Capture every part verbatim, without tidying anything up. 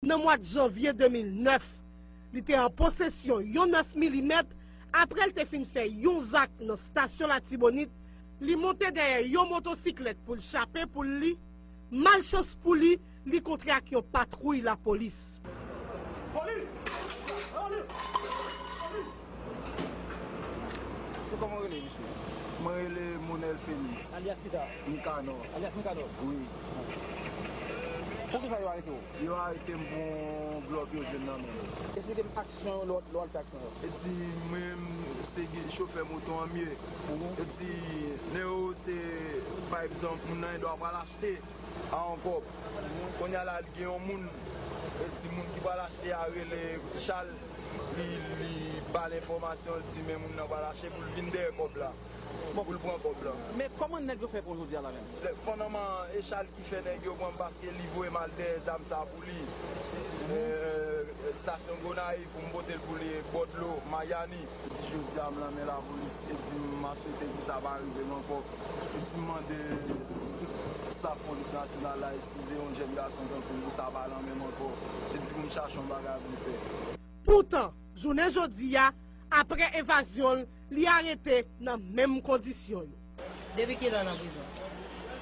Nan mwa janvye de mil nèf, li te an posesyon yon nèf milimèt apre l te fin fè yon zak nan estasyon Latibonit. Li monte dèyè yon motosiklèt pou l chape poul li. Malchans pou li, li kontre ak yon patwouy lapolis. Se kòman w rele, mesye? Mwen rele Monel Felix. Alyas ki sa? Nikanò. Alyas Nikanò? Wi. Poukisa yo arete w? Yo arete m pou yon glòp yo jwenn nan men m. Esplike m aksyon yo, lè w al fè aksyon yo. E di mwen menm se chofè moto an m ye. E di lè yo se pa egzanp moun nan gen dwa pral achte a yon kòb. Kounye a la li gen yon moun, e di moun ki pral achte a rele Chal, li li ba l enfòmasyon, li di men moun nan pral achte pou l vin dèyè kòb la. Pou l pran kòb la. Men kòman nèg yo fè pran w jodi a la menm? Pandan man e Chal ki fè nèg yo pran m paske li voye m al dèyè zam sa pou li. Estasyon Gonayiv pou m pote l pou li Bòdlo, Mayani. E di jodi a m nan men lapolis, e di m aswete pou sa pa rive m ankò. E di m mande staf polis nasyonal la eskize yon jèn gason tankou m pou sa pa nan men m ankò. E di pou m chache yon bagay pou m fè. Poutan, jounen jodi a, apre evazyon l, li arete nan menm kondisyon yo. Depi kilè w nan prizon?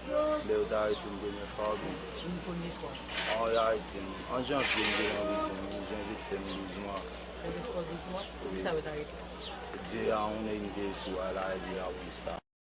Lè yo te arete m premye fwa oubyen? Wi, premye fwa. An yo arete m an janvye m te nan prizon, wi, janvye te fè m douz mwa. Yo te fè w douz mwa? Poukisa yo te arete w? Di a yon nèg m te sou a la epi lapolis ta.